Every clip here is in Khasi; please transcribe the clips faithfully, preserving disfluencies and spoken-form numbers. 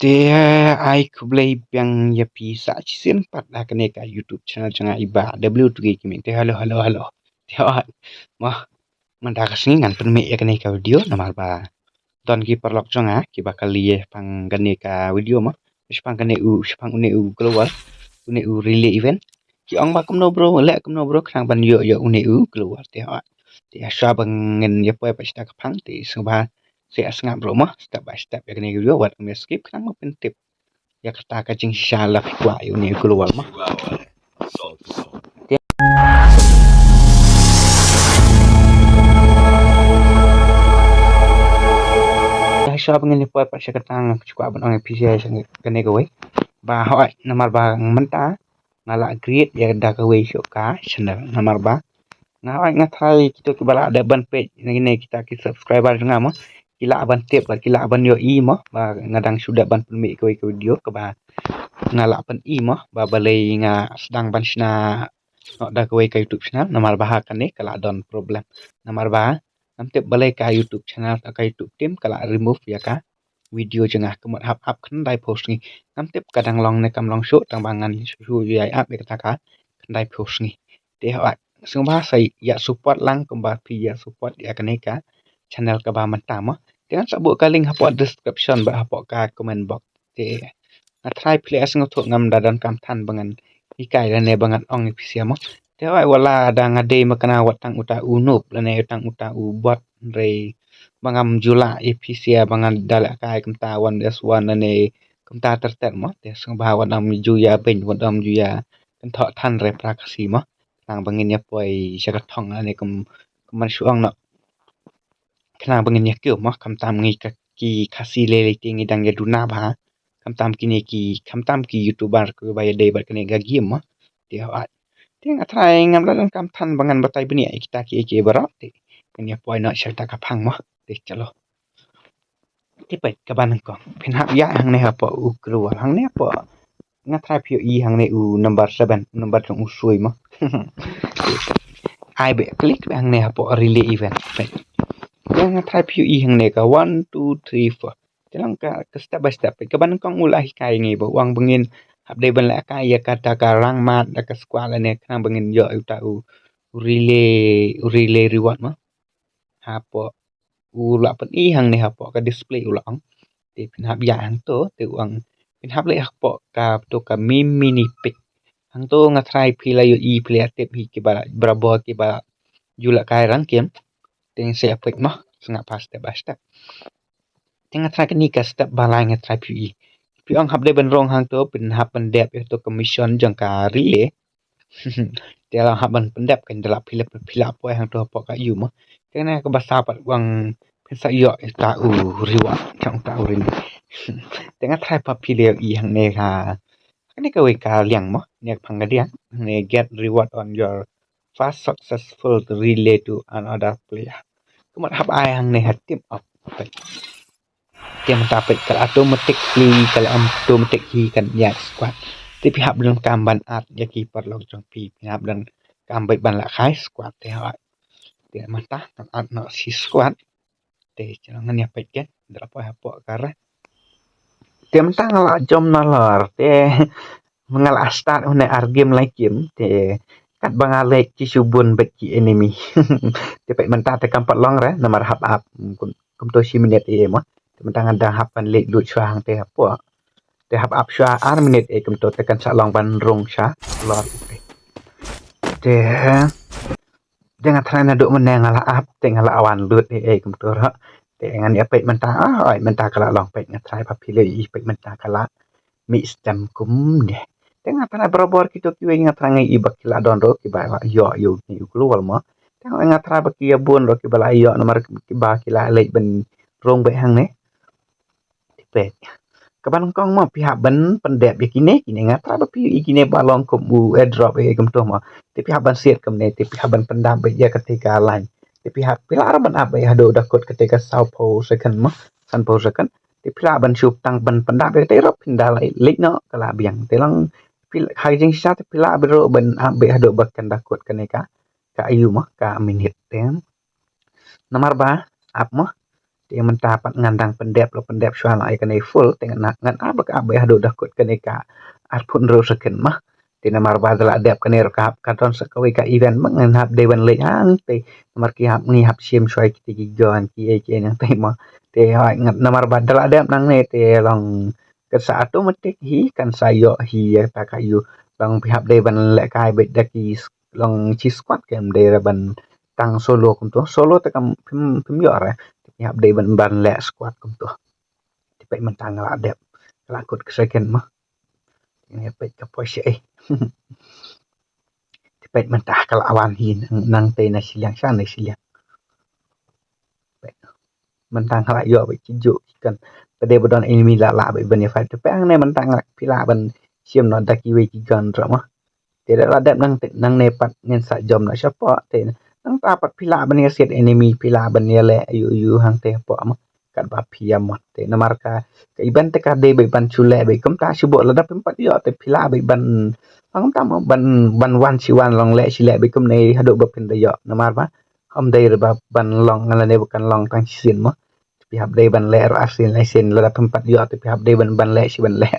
Te ai khublei biang ïa phi sa shisien pat ha kane ka YouTube channel jong nga i Bah W two K Gaming. Te hello, hello, hello. Te hooid, mo, mynta ka sngi ngan pynmih ïa kane ka video namar ba don ki paralok jong nga kiba kylli shaphang kane ka video mo. Shaphang kane u, shaphang une u global, une u relay event. Ki ong ba kumno bro, leh kumno bro, khnang ban ïoh ïa une u global. Te hooid, te shuwa ba ngin ïa poi pat sha ka phang, te sngewbha sa sngap bro mo, step by step ïa kane ka video, wat ym ïa skip, khnang ba phin tip ïa kata ka jingshisha lada phi kwah ïa une u global mo. Te shuwa ba ngin ïa poi pat sha kata, nga kwah ban ong ïa phi sha kane kawei ba hooid, namar ba mynta nga la create ïa da kawei shuh ka channel namar ba nga, nga tharai kito kiba la dep ban peit ne kita ki subscriber jong nga mo, ki lah ban tip bad ki lah ban ïohi mo ba nga dang shu dep ban pynmih kawei ka video kaba nga lah pyni mo ba balei nga sdang ban shna noh da kawei ka YouTube channel namar ba ha kane ka la don problem. Namar ba ngam tip balei ka YouTube channel, ka YouTube team ka la remove ïa ka video jong nga, ka mut hap ap khyndai phew sngi. Ngam tip ka dang long ne kam long shuh, tang ba ngan shu ïai ap ïa kata ka khyndai phew sngi. Te hooid, sngewbha sa ïa support lang kumba phi ïa support ïa kane ka channel kaba mynta mo. Te ngan sa buh ka link hapoh description bad hapoh ka comment box. Te nga tharai phi la sngewthuh, ngam da donkam than ba ngan hikai lane ba ngan ong ïa phi sha mo. Te hooid, wat la da nga dei ma kane, wat tang uta u noob lane tang uta u bot, hynrei ba ngam ju lah ïa phi sha ba ngan da lehkai kumta one versus one lane kumta ter ter mo. Te sngewbha wat ym ju ïa beiñ, wat ym ju ïa kynthoh than re pra Khasi mo, khnang ba ngin ïa poi sha ka thong lane kum, kum ban shu ong noh, khnang ba ngin ïa kiew mo. Khamtam ngi ka, ki Khasi lei lei te ngi dang ïa duna bha, khamtam kine ki, khamtam ki YouTuber kiba ïadei bad kane ka game mo. Te hooid, te nga tharai ngam da donkam than ba ngan batai bniah ïa kita kiei kiei baroh, te ngan ïa poi noh sha kata ka phang mo. Te chalo. Te peit kaba nyngkong, phin hap ïaid hangne hapoh u global, hangne hapoh, nga tharai phi ïohi hangne u number seven, number jong u sui mo. Ai beit, click beit hangne hapoh relay event. Peit, nga tharai phi ïohi hangne ka one two three four. Te long ka, ka step by step. Peit, kaba nyngkong u la hikai ngi ba u ong ba ngin hap dei ban lehkai ïa kata ka rank mat da ka squad lane khnang ba ngin ïoh uta u relay, u relay reward mo. Hapoh u la pyni hangne hapoh ka display u la ong. Te phin hap ïaid hangto, te u ong phin hap leit hapoh kato ka mini, mini pick. Hangto nga tharai phi la ïohi, phi la tip hi kiba la, barabor kiba ju lehkai rank game. Te ngin sa ïa peit mo, sngap ha step by step. Te nga tharai kane ka step ba lai nga tharai phi ïohi. Phi ong hap dei ban rung hangto, phin hap pyndep ïa kato ka mission jong ka relay. Te la hap ban pyndep, kan da lah phi la, phi la poi hangto hapoh ka ïew mo. Te kane kaba sa pat u ong phin sa ïoh ïa uta u reward jong uta u relay. Te nga tharai ba phi la ïohi hangne ha kane kawei ka liang mo, ne ka phang ka diang, hangne get reward on your first successful relay to another player. Ka mut hap ai hangne ha team up. Te mynta peit ka la automatically, ka la automatic hi kan ïaid squad. Te phi hap donkam ban add ïa ki paralok jong phi, phi hap donkam beit ban lehkai squad te hooid. Te mynta ngan add noh shi squad. Te chalo ngan ïa peit ken, da la poi hapoh ka re. Te mynta nga la jump nalor, te nga la start une ar game lai game, te katba nga leit ki shu bun beit ki enemy. Te peit mynta te kam pat long re, namar hap ap, kum, kumto shi minit ïa mo. Te mynta nga dang hap ban leit lut shuwa hangte hapoh. Te hap ap shuwa ar minit ïa kumto te kan sa long ban rung sha lor. Te, te nga tharai naduh mynne nga la ap, te nga la wan lut ïa kumto ruh. Te ngan ïa peit mynta, ah, oi, mynta ka la long peit, nga tharai ba phi la ïohi peit mynta ka la mih stem kumne. Te nga tharai barabor kito kiwei nga tharai nga ïohi ba ki la don ruh kiba la ïoh ïa une u global mo. Te nga tharai ba ki ïa bun ruh kiba la ïoh namar kiba ki la leit ban rung beit hangne. Te peit. Kaba nyngkong mo phi hap ban pyndep ïa kine, kine nga tharai ba phi ïohi kine ba long kum u airdrop ïa kumto mo. Te phi hap ban siat kumne, te phi hap ban pyndep beit ïa kata ka line. Te phi hap, phi lah ruh ban ap beit haduh da kut kata ka saw phew second mo, san phew second. Te phi lah ban shu tang ban pyndep ïa kata ruh phin da leit noh ka la biang. Te long phi, ha ka jingshisha te phi lah beit ruh ban ap beit haduh ba kan da kut kane ka, ka aïu mo, ka minit te. Namar ba ap mo, Te mynta pat ngan dang pyndep lo pyndep shuwa la ai kane full te ngan ngan ap ka ap ba haduh da kut kane ka arphew hynriew second ma. Te namar ba da la dep kane ruh ka hap ka don sa kawei ka event ma ngan hap dei ban leit hangte. Namar ki hap ngi hap shim shuwa kiti ki gun ki ei ki ei nangte ma. Te hoi ngan namar ba da la dep nangne te long kan sa automatic hi kan sa ïoh hi ïa ta ka ïu long phi hap dei ban lehkai beit da ki long chi squad kem dei ra ban tang solo kumto solo te kam phim phim ïoh re te phi hap dei ban ban leh squad kumto. Te peit mynta nga la dep ka la kut ka second ma. Te peit ka poi shi ei. Te peit mynta ka la wan hi nang te na shiliang sha na shiliang. Mynta nga la ïoh beit ki juk ki kan te dei ba don enemy la la beit ban ïa fight te peit hangne mynta nga la phi lah ban shim noh da kiwei ki gun ruh ma. Te da la dep nang nangne pat ngin sa jom noh shapoh te nangta pat phi lah ban ïa siat enemy phi lah ban ïa leh ïu ïu hangte hapoh ma. Katba phi ïa mot te namar ka ka event te ka dei beit ban shu leh beit kumta shu bok lada phim pat ïoh te phi lah beit ban hangta ma ban ban wan shi wan long leh shi leh beit kumne haduh ba phin da ïoh namar ba hom dei ruh ba ban long lane ba kan long tang shisien ma. Te phi hap dei ban leh ruh arsien lai sien lada phim pat ïoh te phi hap dei ban ban leh shi ban leh.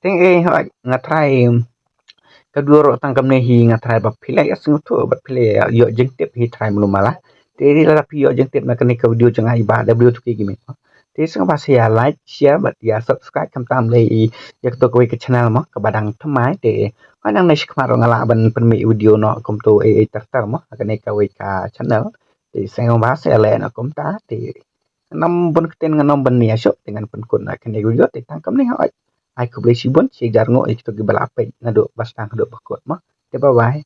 Te eh hoi nga try ka duh ruh tang kamne hi nga try ba phi leh ïa sngewthuh ba phi leh ïoh jingtip hi try mlu mala. Te ri lada phi ïoh jingtip na kane ka video jong nga i ba da video tu ki gimik. Te sngewbha sa ïa like share bad ïa subscribe khamtam lei ïa katu kawei ka channel mo kaba dang thymmai te hoi nangne shi khmat ruh nga lah ban pynmih video noh kumtu ei ei ter ter mo ha kane kawei ka channel. Te sngewbha sa ïa leh noh kumta te ngan ym bun ktien ngan ym ban nia shuh te ngan pynkut noh kane ka video te tang kamne hoi. Ai khublei shibun shi jar nguh ïa kitu kiba la peit naduh ba sdang haduh ba kut mo. Te bye bye.